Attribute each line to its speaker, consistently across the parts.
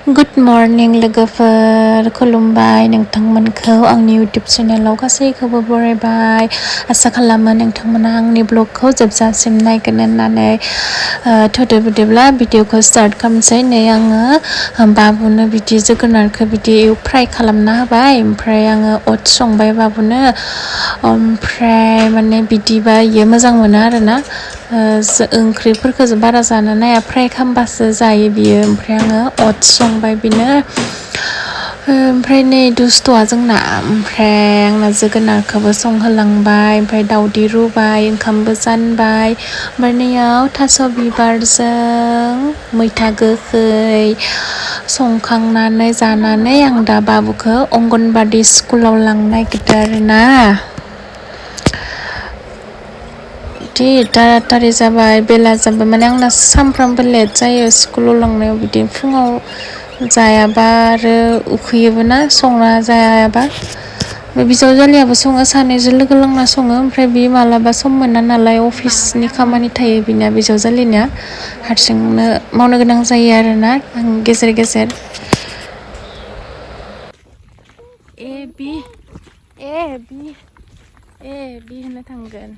Speaker 1: Good morning लोगोफोर खुलुमबाय नोंथांमोनखौ आंनि YouTube चेनेलाव गासैखौबो बरायबाय आसा खालामो नोंथांमोना आंनि ब्लगखौ जोबजासिम नायगोन होननानै थ'दो बिदिब्ला भिडिअखौ स्टार्ट खालामसै नै आङो बाबुनो बिदि जोगोनारखौ बिदि फ्राय खालामना होबाय ओमफ्राय आङो अटस संबाय बाबुनो ओमफ्राय माने बिदिबा इयो मोजां मोनो आरोना ओंख्रिफोरखौ बारा जानो नाया फ्राय खालामबासो जायो बियो ओमफ्राय आङो अटस संबाय बिनो ओमफ्राय नै दुस्थ'आ जोंना ओमफ्राय आंना जोगोनारखौबो संहोलांबाय ओमफ्राय दावदै रुबाय ओंखामबो जानबाय ओमफ्राय नैयाव थास' बिबारजों मैथा गोखै संखांनानै जानानै आं दा बाबुखौ अंगनबादि स्कुलाव लांनो नागिरदों आरोना तारातारि जाबाय बेला जाबाय माने आंना सानफ्रामबो लेट जायो स्कुलाव लांनायाव बिदिनो फुङाव जायाबा आरो उखैयोबो ना संना जायाबा बिजावजालियाबो सङो सानैजों लोगो लांना सङो ओमफ्राय बि मालाबा सम मोना नालाय अफिसनि खामानि थायो बिना बिजावजालिनिया हारसिंनो मावनो गोनां जायो आरोना आं गेजेर गेजेर ए बि होननो थांगोन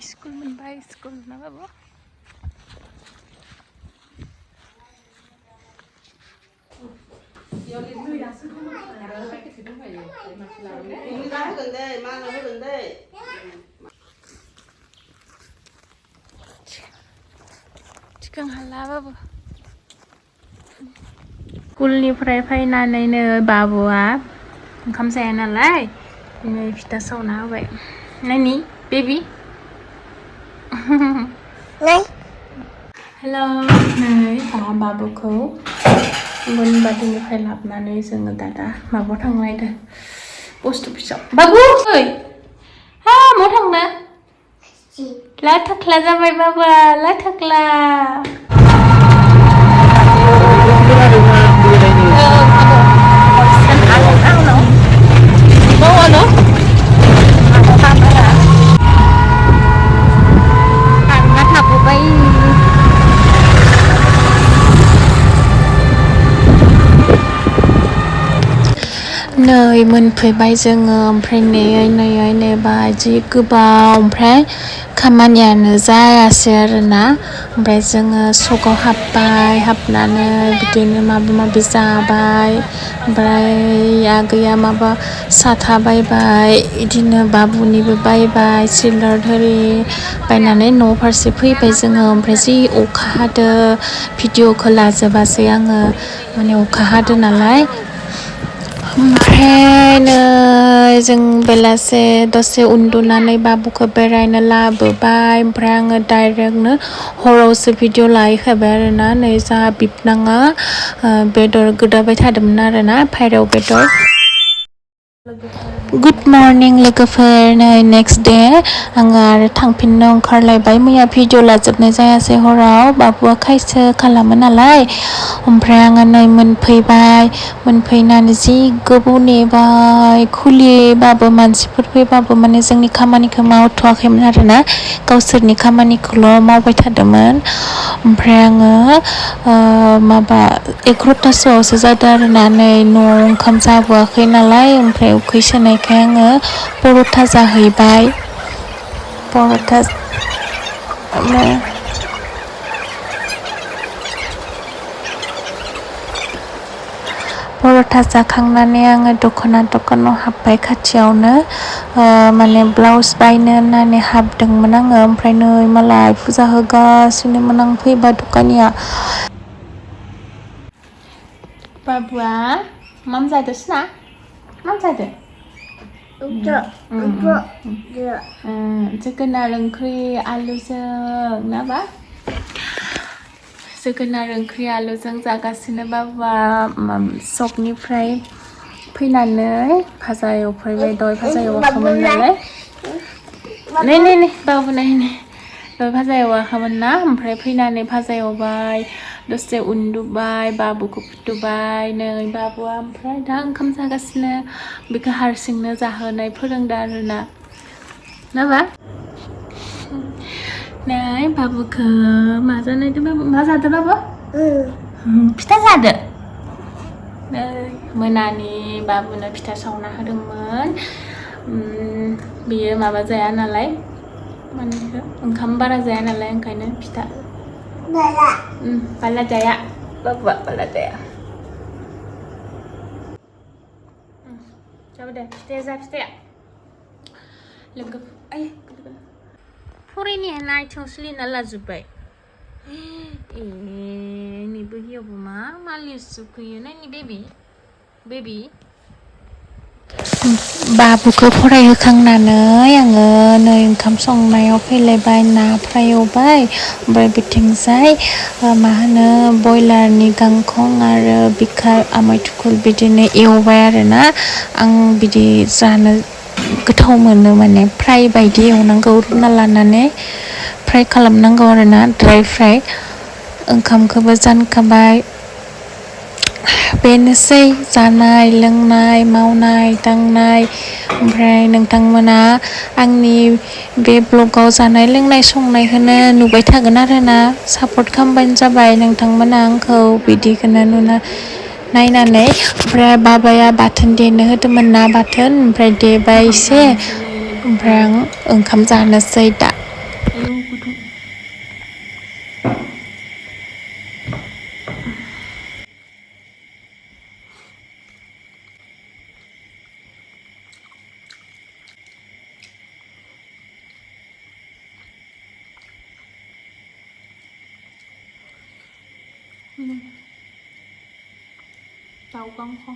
Speaker 1: स्कुल मोनबाय स्कुल ना बाबु चिकेन हाला बाबु स्कुलनिफ्राय फैनानैनो बाबुआ ओंखाम जाया नालाय दिनै फिथा सावना होबाय नायनि बेबि हेलौ नै दा बाबुखौ अंगनबादिनिफ्राय लाबोनानै जोङो दा माबायाव थांनायदो पस्ट अफिसाव बाबु ओइ हा मायाव थांनो ला थाख्ला जाबाय बाबा ला थाख्ला नै मोनफैबाय जोङो ओमफ्राय नेयै नेबाय जि गोबाव ओमफ्राय खामानियानो जायासै आरोना ओमफ्राय जोङो सकआव हाबनानै बिदिनो माबा माबि जाबाय ओमफ्राय आगैया माबा साथा बायबाय बिदिनो बाबुनिबो बायबाय सिलर घरि बायनानै न' फारसे फैबाय जोङो ओमफ्राय जि अखा हादो भिडिअखौ लाजोबासै आङो माने अखा हादो नालाय ओमफ्राय नै जों बेलासे दसे उन्दुनानै बाबुखौ बेरायनो लाबोबाय ओमफ्राय आङो डाइरेक्टनो हरावसो भिडिअ लाहैखाबाय आरोना नै जाहा बिबनाङा बेदर गोदाबाय थादोंमोन आरोना फारौ बेदर गुड मर्निं लोगोफोर नै नेक्स्ट डे आङो आरो थांफिननो ओंखारलायबाय मैया भिडिअ लाजोबनाय जायासै हराव बाबुआ खायसो खालामो नालाय ओमफ्राय आङो नै मोनफैनानै जि गोबाव नेबाय खुलिबाबो मानसिफोर फैबाबो माने जोंनि खामानिखौ मावथ'वाखैमोन आरोना गावसोरनि खामानिखौल' मावबाय थादोंमोन ओमफ्राय आङो माबा 11थासोआवसो जादों आरोना नै न'आव ओंखाम जाबोआखै नालाय ओमफ्राय उखैसोनायखाय आङो पर'था जाहैबाय पर'था जाखांनानै आङो दखानाव हाबबाय खाथियावनो माने ब्लाउस बायनो होननानै हाबदोंमोन आङो ओमफ्राय नै मालाय फुजा होगासिनोमोन आं फैबा दखानिया बाबुआ माम जादोंसोना माम जादों जोगोनार ओंख्रि आलुजों नाबा जोगोनार ओंख्रि आलुजों जागासिनो बाबुआ सकनिफ्राय फैनानै भाजा एवफैबाय दहाय भाजा एवाखैमोन नालाय नै बाबु नायनो दहाय भाजा एवाखैमोन ना ओमफ्राय फैनानै भाजा एवबाय दसे उन्दुबाय बाबुखौ फुथुबाय नै बाबुआ ओमफ्राय दा ओंखाम जागासिनो बेखौ हारसिंनो जाहोनाय फोरोंदों आरोना नाबा नै बाबुखौ मा जानायदो बाबु मा जादो बाबु फिथा जादो नै मोनानि बाबुनो फिथा सावना होदोंमोन बियो माबा जाया नालाय माने ओंखाम बारा जाया नालाय ओंखायनो फिथा बाला जाया बाबुआ बाला जाया जाबाय दे फिथाया जा फिथाया लोगो आइ फरायनायानो आथिङाव सोलिना लाजोब्बाय नैबो हियावबो मा लिरजोबखोयो नायनि बेबि बाबुखौ फरायहोखांनानै आङो नै ओंखाम संनायाव फैलायबाय ना फ्राय एवबाय ओमफ्राय बिथिंजाय मा होनो बयलारनि गांखं आरो बिखा आमाय थुखुल बिदिनो एवबाय आरोना आं बिदि जानो गोथाव मोनो माने फ्राय बायदि एवनांगौ रुना लानानै फ्राय खालामनांगौ आरोना ड्राय फ्राय ओंखामखौबो जानखाबाय बेनोसै जानाय लोंनाय मावनाय दांनाय ओमफ्राय नोंथांमोना आंनि बे ब्लगाव जानाय लोंनाय संनायखौनो नुबाय थागोन आरोना सापर्ट खालामबानो जाबाय नोंथांमोना आंखौ बिदिखौनो नुना नायनानै ओमफ्राय बाबाया बाथोन देनो होदोंमोन ना बाथोन ओमफ्राय देबाय एसे ओमफ्राय आं ओंखाम जानोसै दा दाउ गांखं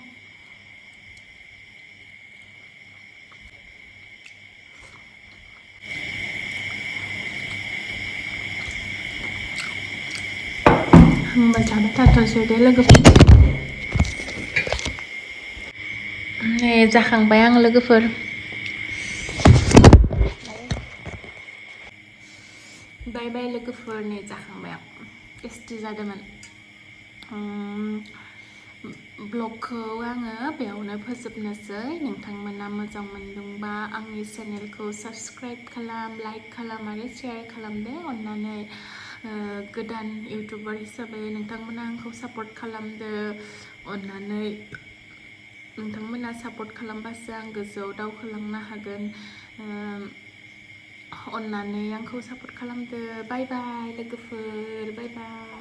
Speaker 1: होमबा जाबाय थाथ'सै दे लोगोफोर नै जाखांबाय आं लोगोफोर बाय बाय लोगोफोर नै जाखांबाय आं टेस्टि जादोंमोन ब्लगखौ आङो बेयावनो फोजोबनोसै नोंथांमोना मोजां मोनदोंबा आंनि चेनेलखौ साबस्क्राइब खालाम लाइक खालाम आरो शेयार खालामदो अननानै गोदान इउटुबार हिसाबै नोंथांमोना आंखौ सापर्ट खालामदो अननानै नोंथांमोना सापर्ट खालामबासो आं गोजौआव दावखोलांनो हागोन अननानै आंखौ सापर्ट खालामदो बाय बाय लोगोफोर बाय बाय